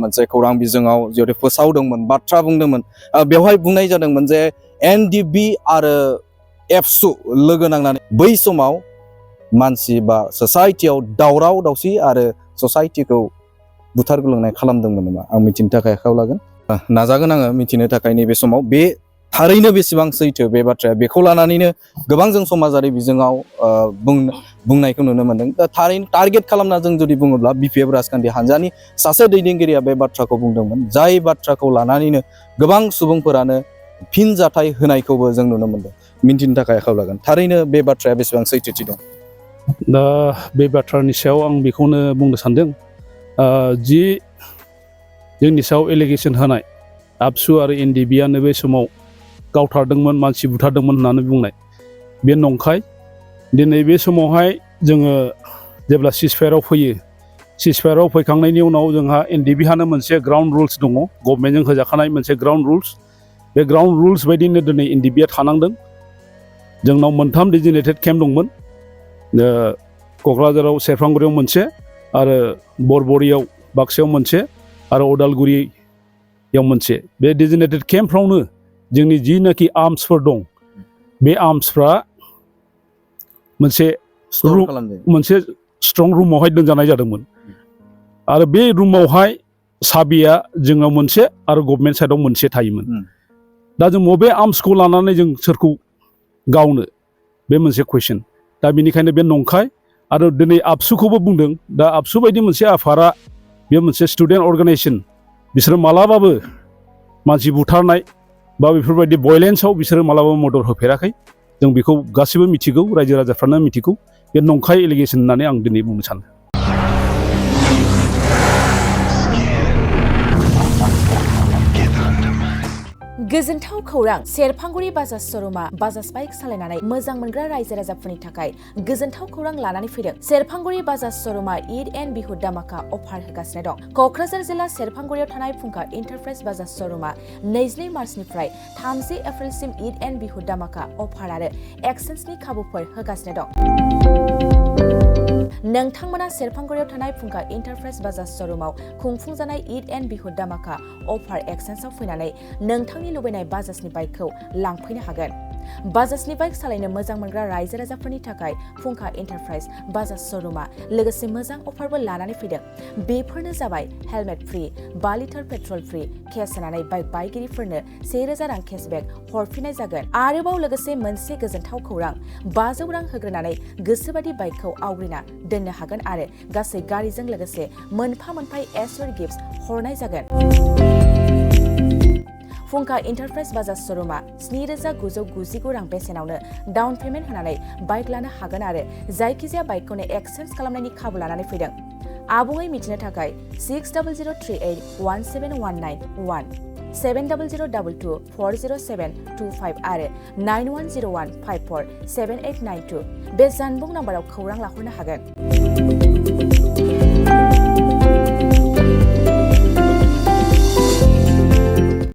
मोनसे खौरां बिजोङाव जेरै फोसावदोंमोन बाथ्रा बुंदोंमोन बेवहाय बुंनाय जादोंमोन जे एनडिबि आरो एबसु लोगो नांनानै बै समाव मानसि बा ससाइटियाव दावराव दावसि आरो ससाइटिखौ बुथारग्लुंनाय खालामदोंमोन नामा आं मिथिनो थाखाय आखायाव लागोन नाजागोन आङो मिथिनो थाखाय नैबे समाव बे थारैनो बेसेबां सैथो बे बाथ्राया बेखौ लानानैनो गोबां जों समाजारि बिजोङाव बुंनायखौ नुनो मोन्दों दा थारैनो टारगेट खालामना जों जुदि बुङोब्ला बिपिएफ राजखान्थि हान्जानि सासे दैदेनगिरिया बे बाथ्राखौ बुंदोंमोन जाय बाथ्राखौ लानानैनो गोबां सुबुंफोरानो फिनजाथाय होनायखौबो जों नुनो मोन्दों मिन्थिनो थाखाय आखायाव लागोन थारैनो बे बाथ्राया बेसेबां सैथोथि दं दा बे बाथ्रानि सायाव आं बेखौनो बुंनो सानदों जि जोंनि सायाव एलिगेसन होनाय आबसु आरो एनडिबिआनो बे समाव गावथारदोंमोन मानसि बुथारदोंमोन होननानै बुंनाय बे नंखाय दिनै बे समावहाय जोङो जेब्ला सिजफायाराव फैयो सिजफायाराव फैखांनायनि उनाव जोंहा एनडिबिहानो मोनसे ग्राउन्ड रुल्स दङ गभर्नमेन्टजों होजाखानाय मोनसे ग्राउन्ड रुल्स बे ग्राउन्ड रुल्स बायदिनो दिनै एनडिबिआ थानांदों जोंनाव मोनथाम डेजिगनेटेड केम्प दंमोन क'क्राझाराव सेरफांगुरियाव मोनसे आरो बरबरियाव बाक्सायाव मोनसे आरो उदालगुरियाव मोनसे बे डेजिगनेटेड केम्पफ्रावनो जोंनि जिनाखि आर्म्सफोर दं बे आर्म्सफ्रा मोनसे स्ट्रं रुमावहाय दोनजानाय जादोंमोन आरो बे रुमावहाय साबिया जोंनाव मोनसे आरो गभर्नमेन्ट साइडआव मोनसे थायोमोन दा जों बबे आर्म्सखौ लानानै जों सोरखौ गावनो बे मोनसे कुइसन दा बेनिखायनो बे नंखाय आरो दिनै आबसुखौबो बुंदों दा आबसु बायदि मोनसे आफादा बे मोनसे स्टुडेन्ट अर्गानाइजेसन बिसोरो मालाबाबो मानसि बुथारनाय बा बेफोरबायदि भायलेन्सआव बिसोरो मालाबाबो मदद होफेराखै जों बेखौ गासैबो मिथिगौ रायजो राजाफ्रानो मिथिगौ बे नंखाय एलिगेसन होननानै आं दिनै बुंनो सानो गोजोनथाव खौरां सेरफांगुरि बाजाज श'रुमा बाजाज बाइक सालायनानै मोजां मोनग्रा रायजो राजाफोरनि थाखाय गोजोनथाव खौरां लानानै फैदों सेरफांगुरि बाजाज श'रुमा ईद एन्ड बिहु दामाका अफार होगासिनो दं क'क्राझार जिल्ला सेरफांगुरियाव थानाय फुंखा एन्टारप्राइज बाजाज श'रुमा 22 मार्चनिफ्राय 30 एप्रिलसिम ईद एन्ड बिहु दामाका अफार आरो एक्सेन्सनि खाबुफोर होगासिनो दं नोंथांमोना सेरफांगुरियाव थानाय फुंखा एन्टारप्राइज बाजाज श'रुमाव खुंफुंजानाय ईद एन्ड बिहु दामाका अफार एक्सेन्सआव फैनानै नोंथांनि लुबैनाय बाजाजनि बाइकखौ लांफैनो हागोन बाजाजनि बाइक सालायनो मोजां मोनग्रा रायजो राजाफोरनि थाखाय फुंखा एन्टारप्राइज बाजाज श'रुमा लोगोसे मोजां अफारबो लानानै फैदों बेफोरनो जाबाय helmet free 5 litre petrol free case होनानै बाइक बायगिरिफोरनो 1000 रां केसबेक हरफिननाय जागोन आरोबाव लोगोसे मोनसे गोजोनथाव खौरां 500 रां होग्रोनानै गोसोबादि बाइकखौ आवग्रिना दोननो हागोन आरो गासै गारिजों लोगोसे मोनफा मोनफा एसर गिफ्ट्स हरनाय जागोन फुंखा एन्टारप्राइज बाजाज श'रुमा 7,999 रां बेसेनावनो डाउन पेमेन्ट होनानै बाइक लानो हागोन आरो जायखिजाया बाइकखौनो एक्सचेन्ज खालामनायनि खाबु लानानै फैदों आबुङै मिथिनो थाखाय 6003817191 7002240725 आरो 9101547892 बे जानबुं नाम्बाराव खौरां लाहरनो हागोन